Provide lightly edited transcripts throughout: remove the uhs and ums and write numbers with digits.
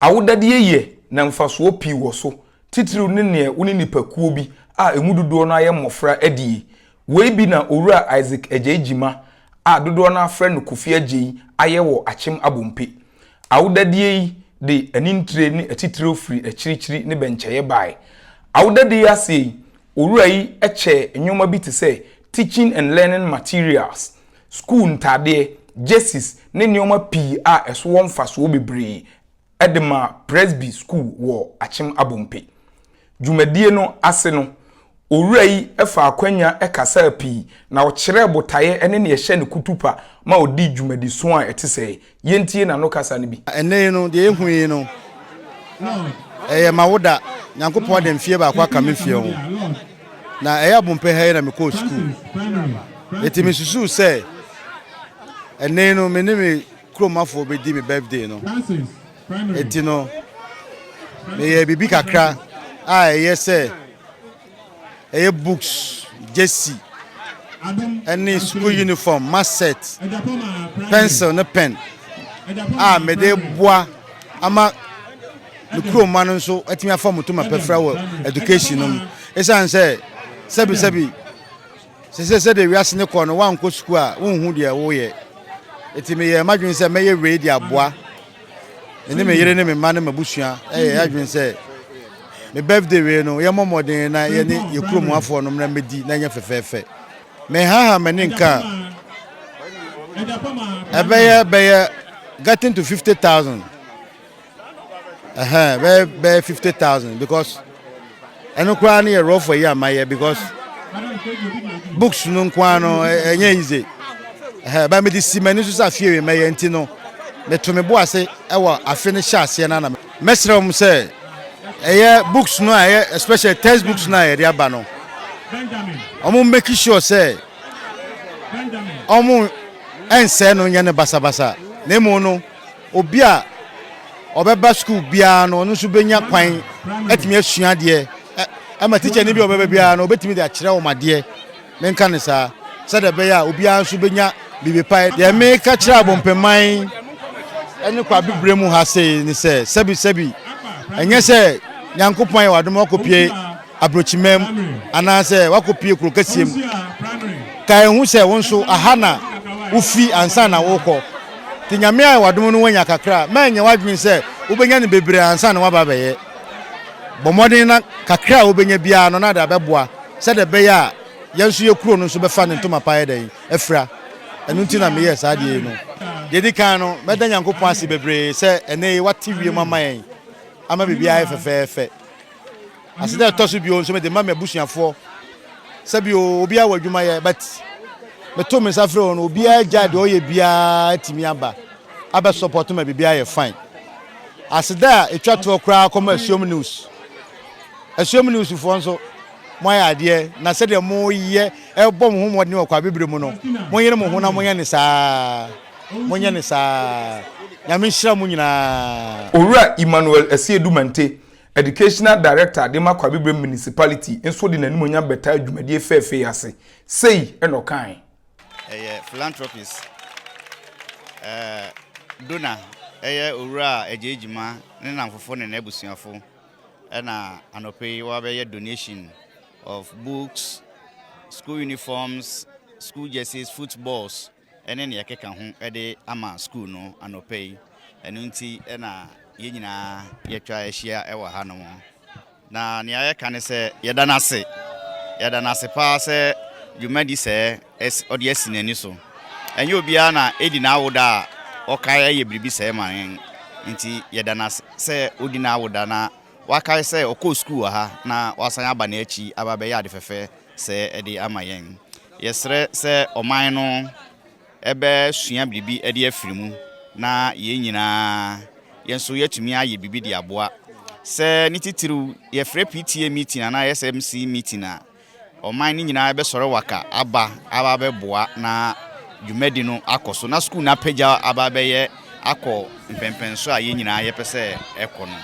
Awodadeɛ yɛ na mfasoɔ pii wɔ so, titiriw ne neɛ wo ne nipakuo bi a emu dodoɔ no ara yɛ mmɔfra adie. Wei bi na Owura Isaac Adjei Gyimah a dodoɔ no ara frɛ no Kofi Adjei ayɛ wɔ Akyem Abompe. Awodadeɛ yi de anintire ne atitiriw firi akyirikyiri ne bɛnkyɛeɛ baeɛ. Awodade yi aseɛ yi, Owura yi kyɛɛ nnoɔma bi te sɛ teaching and learning materials, sukuu ntaadeɛ, jerseys ne nnoɔma pii a ɛso wɔ mfasoɔ bebree de maa Presby Sukuu wɔ Akyem Abompe. Dwumadie no ase no, Owura yi faa akwanya kasaa pii na ɔkyerɛɛ botaeɛ ne nea ɛhyɛ no kutupa ma ɔdi dwumadiso a ɛte sɛɛ. Yɛntie n'ano kasa no bi. Ɛnnɛ yi no, deɛ yɛhu yi no, ɛyɛ m'awoda. Nyankopɔn de mfeɛ baako aka me mfeɛ ho. Na ɛyɛ Abompɛ ha yi na mekɔɔ sukuu. Enti mesusuu sɛ ɛnnɛ yi no, me ne me kuromafoɔ bɛdi me birthday no. Enti no, meyɛɛ biribi kakra a ɛyɛ sɛ ɛyɛ books, jersey, ɛne school uniform, math set, pencil ne pen a mede boa ama me kurom ma no nso atumi afa mu toma pɛfra wɔ education no mu. Ɛsiane sɛ sɛbisɛbi sɛ sɛdeɛ wiase ne kɔ no woankɔ sukuu a wonhu deɛ woyɛ. Enti meyɛɛ m'adwene sɛ mɛyɛ wei de aboa Me ne me yere ne me mma ne m'abusua yɛ yɛn adwene sɛ me birthday wei no yɛmmɔ mmɔden na yɛne yɛ kurom afoɔ no mmra mmɛdi na ɛnyɛ fɛfɛɛfɛ. Mehaha m'ani nka a ɛbɛyɛ bɛyɛ getting to 50,000. Ɛhɛn bɛyɛ bɛyɛ 50,000 because ɛno koraa no yɛ rough ayi a mayɛ because books no nko ara no ɛnyɛ easy ɛhɛn ba mede si m'ani so sɛ afie wei mɛyɛ nti no meto me bo ase ɛwɔ afe no hyɛ aseɛ no ana mɛsrɛ wɔn sɛ ɛyɛ books no a ɛyɛ especially text books no a yɛde aba no wɔn make sure sɛ wɔn ɛnsɛɛ no nyɛ no basabasa na emu no Obi a ɔbɛba sukuu biara no, ɔno nso bɛnya kwan atumi asua adeɛ. Ɛma tikyani bi a ɔbɛba biara no, ɔbɛtumi de akyerɛ wɔn adeɛ. Menka no saa, sɛdeɛ ɛbɛyɛ a obiara nso bɛnya biribi pa. Deɛ meka kyerɛ Abompeman ne Kwabibire mu ha sei ne sɛ, sɛbisɛbi, ɛnyɛ sɛ Nyankopɔn ayɛ w'adom wakɔpue aburokyiman mu anaasɛ woakɔpue kuro kɛseɛ mu. Kae hu sɛ wo nso aha na wofi ansa na worekɔ. Nti Nyame ayɛ w'adom no woanya kakra a, mɛnyɛ w'adwene sɛ wobɛnya no bebree ansa na woaba abɛyɛ. Bɔ mmɔden na kakra a wobɛnya biara no na de abɛboa sɛdeɛ ɛbɛyɛ a yɛn nso yɛ kuro no nso bɛfa ne ntoma pa ayɛ dɛn afira. Ɛno nti na meyɛɛ saa adeɛ yi no. Deɛ ɛdi kan no, mɛda Nyankopɔn ase bebree sɛ ɛnnɛ yi wate wiem ama yɛn ama biribiara ayɛ fɛfɛɛfɛ. Aseda a ɛtɔ so bio nso mede ma m'abusuafoɔ sɛ bio obiara wɔ adwuma yɛ but meto me nsa frɛ wɔn obiara gyae deɛ ɔyɛ biara atumi aba abɛ support ma biribiara yɛ fine. Aseda a ɛtwa toɔ koraa kɔma Asuom News. Asuom News foɔ nso moayɛ adeɛ na sɛdeɛ moyɛ ɛbɔ mo ho mmɔden wɔ Kwabibire mu no monyere mo ho na monyɛ ne saa monyɛ ne saa. Nyame nhyira mo nyinaa. Owura Emmanuel Asiedu Mante Educational Director de ma Kwabebrem Municipality nso de n'animuonyam bɛtaa dwumadie fɛɛfɛ yi ase. Sei na ɔkae. Ɛyɛ philanthropist, donor, ɛyɛ Owura Adjei Gyimah ne nnamfofo ne n'abusuafo na anɔpa yi wɔabɛyɛ donation of books, school uniforms, school jerseys, footballs. ne nea ɛkeka ho de ama sukuu no anɔpa yi. Ɛno nti na yɛn nyinaa yɛatwa ahyia wɔ hanom. Na nea yɛka ne sɛ yɛda no ase. Yɛda no ase paa sɛ dwumadi sɛɛ ɔde asi n'ani so. Ɛnyɛ obiara na edi n'awoda a ɔkae yɛ biribi sɛɛ ma yɛn. Nti yɛda no ase sɛ odi n'awoda na wakae sɛ ɔkɔɔ sukuu wɔ ha na wasan aba n'akyi aba abɛyɛ ade fɛfɛ sɛɛ de ama yɛn. Yɛsrɛ sɛ ɔman no bɛsua biribi de afiri mu na yɛn nyinaa yɛn nso yɛatumi ayɛ biribi de aboa. Sɛ ne titiriw yɛfrɛ PTA meeting anaa SMC meeting a, ɔman no nyinaa bɛsɔre waka aba aba abɛboa na dwumadi no akɔ so na sukuu no apagya aba abɛyɛ akɔ mpɛnpɛnso a yɛn nyinaa yɛpɛ sɛ ɛkɔ no.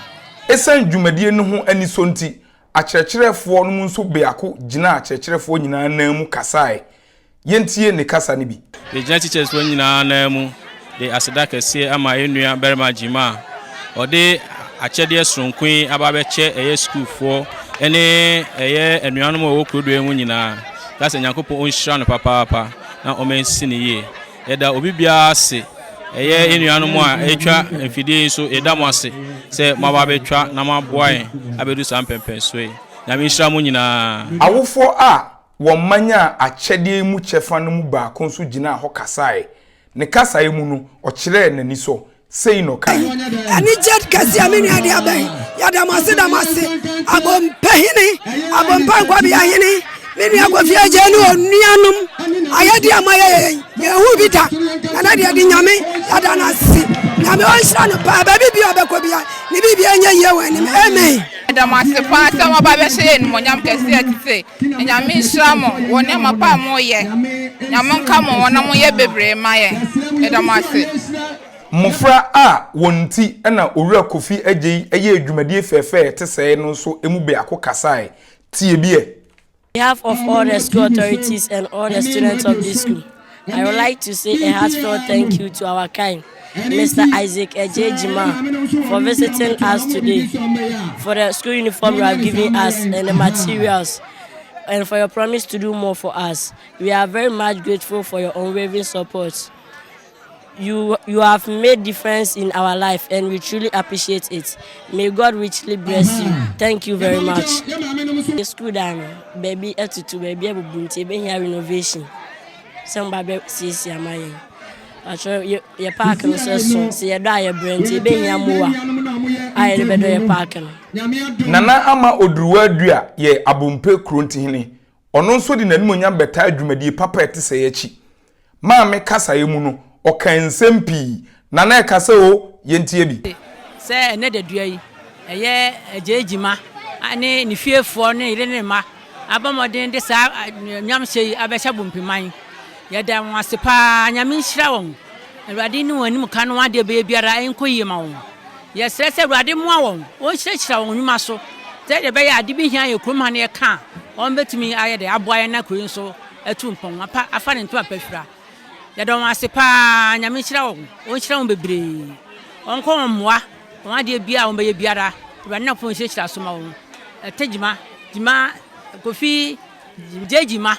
Esiane dwumadie no ho anisɔ nti, Akyerɛkyerɛfoɔ no mu nso biako gyinaa akyerɛkyerɛfoɔ nyinaa nan mu kasaeɛ. Yɛntie ne kasa no bi. Yɛgyina teachersfoɔ nyinaa nan mu de aseda kɛseɛ ama yɛn nua barima Gyimah a ɔde. akyɛdeɛ soronko yi aba abɛkyɛ ɛyɛ sukuufoɔ ne ɛyɛ anuanom a wɔwɔ kurodua yi mu nyinaa. Ka sɛ Nyankopɔn ɔnhyira no papaapa na ɔma no yie. Yɛda obi biara ase ɛyɛ yɛn nuanom a ɛretwa mfidie yi nso yɛda mo ase sɛ moaba abɛtwa na moaboa yɛn abɛdu saa mpɛmpɛnsoɔ yi. Nyame nhyira mo nyinaa. Awofoɔ a wɔn mma nyaa akyɛdeɛ yi mu kyɛfa no mu baako nso gyinaa hɔ kasaeɛ. Ne kasaeɛ mu no, ɔkyerɛɛ n'anisɔ. Sei na ɔkae. Anigye kɛse a me nua de abɛn. Yɛda mo ase da mo ase. Abompɛ hene, Abompɛ nkwabea hene, me nua Kofi Adjei ne onuanom. Ayɛde a moayɛ yɛn, yɛnhu bi da. Na na deɛ de Nyame, yɛda no ase. Nyame ɔnhyira no paa, baabi bia ɔbɛkɔ bia, ne biribia nyɛ yie wɔ anim. Amen. Yɛda mo ase paa sɛ moaba abɛhyɛ yɛn animuonyam kɛse a ɛte sei. Nyame nhyira mo wɔ nneɛma pa a moyɛ. Nyame nka mo ho na monyɛ bebree mma yɛn. Yɛda mo ase. Mmofra a wɔn nti na Owura Kofi Adjei yɛɛ dwumadie fɛɛfɛ a ɛte sɛɛ no nso mu biako kasae. Tie bi ɛ. behalf of all the school authorities and all the students of this school, I would like to say a heartfelt thank you to our kind Mr. Isaac Adjei Gyimah for visiting us today, for the school uniform you have given us and the materials, and for your promise to do more for us. We are very much grateful for your unwavering support. You have made difference in our life and we truly appreciate it. May God richly bless you. Thank you very much. The school dan no, baabi atutu, baabi abubu nti ebehia renovation. Sɛ mo ba bɛ siesie ama yɛn. Atwerɛ yɛ park no so ɛso, sɛ yɛdɔ a yɛbrɛ nti ebehia mower a yɛde bɛdɔ yɛ park no. Nana Ama Oduruwa Dua yɛ Abompe kurontihene. Ɔno nso de n'animuonyam bɛtaa dwumadie papa a ɛte sɛɛ akyi. Maame kasaeɛ mu no, ɔkaa nsɛm pii. Nana ɛkasa o, yɛntie bi. Sɛ ɛnɛ dadua yi, ɛyɛ Adjei Gyimah ne ne fiefoɔ ne yere ne mma abɔ mmɔden de saa nyamhyɛ yi abɛhyɛ Bompeman. Yɛda wɔn ase paa, Nyame nhyira wɔn. Awurade ne wɔn anim ka no adeɛ bɛyɛ biara ɛnkɔ yie ma wɔn. Yɛsrɛ sɛ Awurade mmoa wɔn, ɔnhyirahyira wɔn nnwuma so sɛdeɛ ɛbɛyɛ a ade bi hia yɛ kurom ha na yɛka a, wɔn bɛtumi ayɛ dɛ aboa yɛn na kuro yi nso atu mpɔn apa afa ne ntoma pa fira. Yɛda wɔn ase paa, Nyame nhyira wɔn, ɔnhyira wɔn bebree, ɔnkɔ wɔn mmoa, wɔn adeɛ biara a wɔn bɛyɛ biara, Awurade Nyankopɔn nhyirahyira so ma wɔn. Ɛte Gyima, Gyima, Kofi, Gyei Gyima,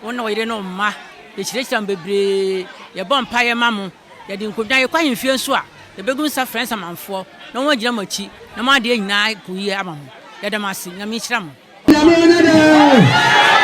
wo ne wo yere ne wo mma, yɛhyirahyira mo bebree, yɛbɔ mpaeɛ ma mo, yɛde nkonnwa, yɛkɔ ahemfie nso a, yɛbɛgu nsa frɛ nsamanfoɔ na wɔn agyina mo akyi na mo adeɛ nyinaa akɔ yie ama mo. Yɛda mo ase, Nyame nhyira mo. Nyame ɔnyɛ dɛn?